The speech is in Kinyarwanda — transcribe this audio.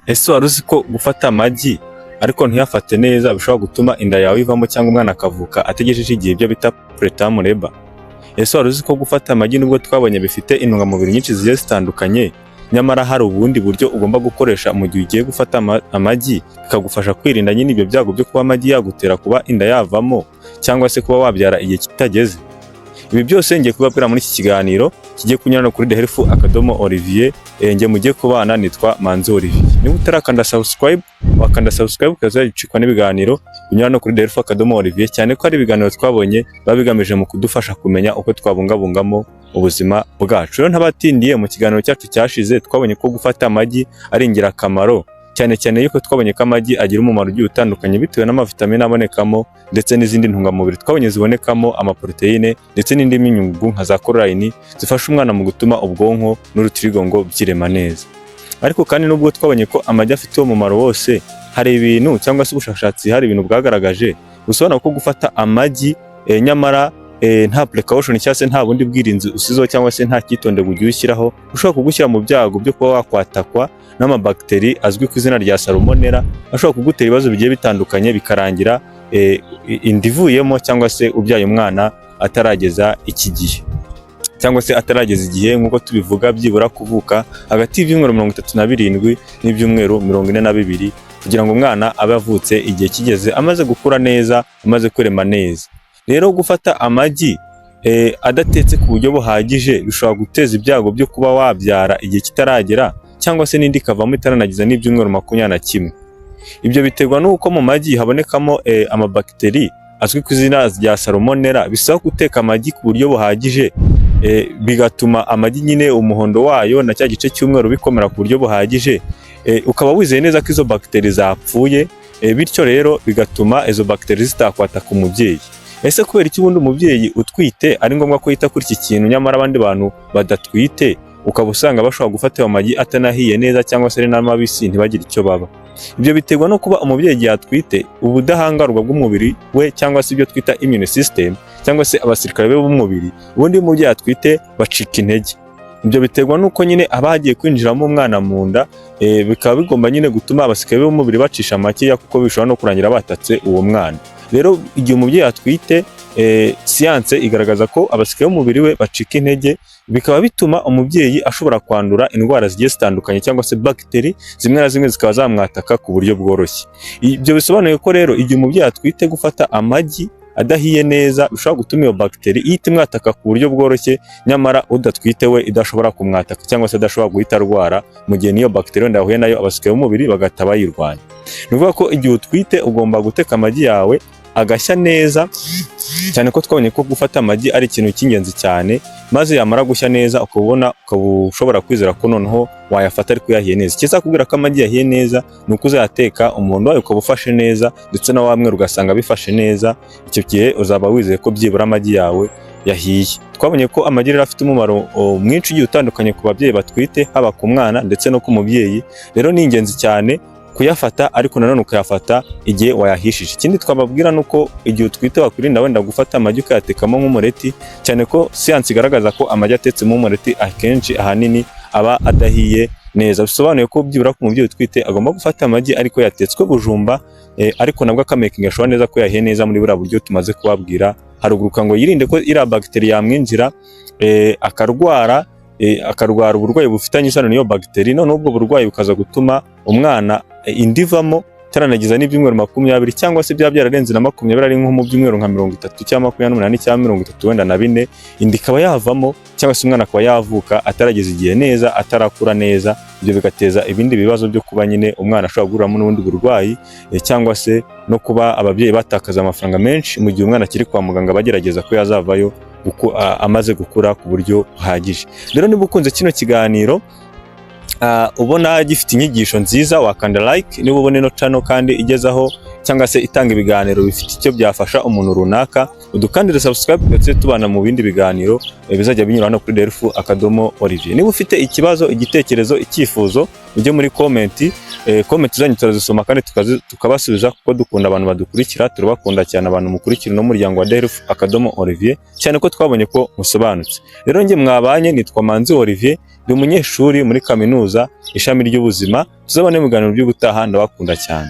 Ese wari uzi ko gufata amagi ariko ntuyafate neza bishobora gutuma inda yawe ivamo cyangwa umwana akavuka atagejeje igihe, ibyo bita preterm labor? Ese wari uzi ko gufata amagi, nubwo twabonye bifite intungamubiri nyinshi zigiye zitandukanye, nyamara hari ubundi buryo ugomba gukoresha mu gihe ugiye gufata amagi, bikagufasha kwirinda nyine ibyo byago byo kuba amagi yagutera kuba inda yavamo cyangwa se kuba wabyara igihe kitageze? Ibi byose ngiye kubabwira muri iki kiganiro kigiye kunyura no kuri The Health akadomo Olivier. Njye mugiye kubana nitwa Manzi Olivier. Niba utarakanda subscribe, wakanda subscribe ukazajya n'ibiganiro binyura no kuri The Health akadomo Olivier, cyane ko ari ibiganiro twabonye biba bigamije mu kudufasha kumenya uko twabungabungamo ubuzima bwacu. Rero ntabatindiye, mu kiganiro cyacu cyashize twabonye ko gufata amagi ari ingirakamaro cyane, cyane yuko twabonye ko amagi agira umumaro ugiye utandukanye bitewe n'amavitamine abonekamo ndetse n'izindi ntungamubiri twabonye zibonekamo, amaproteine ndetse n'indi myunyungugu nka za choline zifasha umwana mu gutuma ubwonko n'urutirigongo byirema neza. Ariko kandi nubwo twabonye ko amagi afite uwo mumaro wose, hari ibintu cyangwa se ubushakashatsi, hari ibintu bwagaragaje busobanura ko gufata amagi nyamara nta precaution cyangwa se nta bundi bwirinzi usizeho cyangwa se nta cyitonderwa ugiye ushyiraho, ushobora kugushyira mu byago byo kuba wakwatakwa n'amabagiteri azwi ku izina rya salmonella, ashobora kugutera ibibazo bigiye bitandukanye, bikarangira inda ivuyemo cyangwa se ubyaye umwana atarageza iki gihe cyangwa se atarageza igihe, nk'uko tubivuga byibura kuvuka hagati y'ibyumweru 37 n'ibyumweru 42, kugira ngo umwana abe avutse igihe kigeze, amaze gukura neza, amaze kurema neza. Rero gufata amagi adatetse ku buryo buhagije bishobora guteza ibyago byo kuba wabyara igihe kitaragera cyangwa se n'indi ikavamo itaranagiza n'ibyumweru 21. Ibyo biterwa n'uko mu magi habonekamo amabagiteri azwi ku izina rya salmonella. Bisaba guteka amagi ku buryo buhagije, bigatuma amagi nyine umuhondo wayo na cya gice cy'umweru bikomera ku buryo buhagije, ukaba wizeye neza ko izo bagiteri zapfuye, bityo rero bigatuma izo bagiteri zitakwataka umubyeyi. Ese kubera iki ubundi umubyeyi utwite ari ngombwa ko yita kuri iki kintu, nyamara abandi bantu badatwite ukaba usanga bashobora gufata ayo magi atanahiye neza cyangwa se ari n'amabisi ntibagire icyo baba? Ibyo biterwa no kuba umubyeyi igihe atwite, ubudahangarwa bw'umubiri we cyangwa se ibyo twita immune system cyangwa se abasirikare be b'umubiri, ubundi iyo umubyeyi atwite bacika intege. Ibyo biterwa n'uko nyine aba hagiye kwinjiramo umwana mu nda, bikaba bigomba nyine gutuma abasirikare b'umubiri bacisha makeya, kuko bishobora no kurangira batatse uwo mwana. Rero igihe umubyeyi atwite, siyanse igaragaza ko abasirikare b'umubiri we bacika intege, bikaba bituma umubyeyi ashobora kwandura indwara zigiye zitandukanye cyangwa se bagiteri zimwe na zimwe zikaba zamwataka ku buryo bworoshye. Ibyo bisobanuye ko rero igihe umubyeyi atwite, gufata amagi adahiye neza bishobora gutuma iyo bagiteri ihita imwataka ku buryo bworoshye, nyamara udatwite we idashobora kumwataka cyangwa se adashobora guhita arwara, mu gihe n'iyo bagiteri wenda yahuye nayo, abasirikare b'umubiri bagahita bayirwanya. Ni ukuvuga ko igihe utwite ugomba guteka amagi yawe agashya neza, cyane ko twabonye ko gufata amagi ari ikintu cy'ingenzi cyane, maze yamara gushya neza ukabona ukaba ushobora kwizera ko noneho wayafata ariko yahiye neza. Ikizakubwira ko amagi yahiye neza ni uko uzayateka umuhondo wayo ukaba ufashe neza, ndetse na wa mweru ugasanga bifashe neza. Icyo gihe uzaba wizeye ko byibura amagi yawe yahiye. Twabonye ko amagi rero afite umumaro mwinshi ugiye utandukanye ku babyeyi batwite, haba ku mwana ndetse no ku mubyeyi. Rero ni ingenzi cyane kuyafata, ariko nanone ukayafata igihe wayahishije. Ikindi twababwira ni uko igihe utwite wakwirinda wenda gufata amagi ukayatekamo nk'umureti, cyane ko siyansi igaragaza ko amagi atetsemo umureti akenshi ahanini aba adahiye neza. Bisobanuye ko byibura ku mubyeyi utwite agomba gufata amagi ariko yatetswe bujumba, ariko nabwo akamakinga sure neza ko yahiye neza muri buriya buryo tumaze kubabwira haruguru, ngo yirinde ko iriya bagiteri yamwinjira, akarwara uburwayi bufitanye isano n'iyo bagiteri, noneho ubwo burwayi bukaza gutuma umwana inda ivamo itaranagiza n'ibyumweru 20, cyangwa se byaba byararenze na 20, ari nko mu byumweru nka 30 cyangwa 28 cyangwa 34 wenda, inda ikaba yavamo cyangwa se umwana akaba yavuka atarageza igihe neza, atarakura neza. Ibyo bigateza ibindi bibazo byo kuba nyine umwana ashobora guhuriramo n'ubundi burwayi, cyangwa se no kuba ababyeyi batakaza amafaranga menshi mu gihe umwana akiri kwa muganga bagerageza ko yazavayo amaze gukura ku buryo buhagije. Rero niba ukunze kino kiganiro, ubona gifite inyigisho nziza, wakanda like. Niba ubona ino channel kandi igezaho cyangwa se itanga ibiganiro bifite icyo byafasha umuntu runaka. Udukandire subscribe ndetse tubana mu bindi biganiro bizajya binyura hano kuri Delph.Olivier. Niba ufite ikibazo, igitekerezo, icyifuzo, ujye muri comment. Comment zanyu turazisoma kandi tukabasubiza kuko dukunda abantu badukurikira. Turabakunda cyane abantu mukurikira no muryango wa Delph.Olivier, cyane ko twabonye ko musobanutse. Rero njye mwabanye nitwa Manzi Olivier, ndi umunyeshuri muri kaminuza, ishami ry'ubuzima. Tuzabone mu biganiro by'ubutaha. Ndabakunda cyane.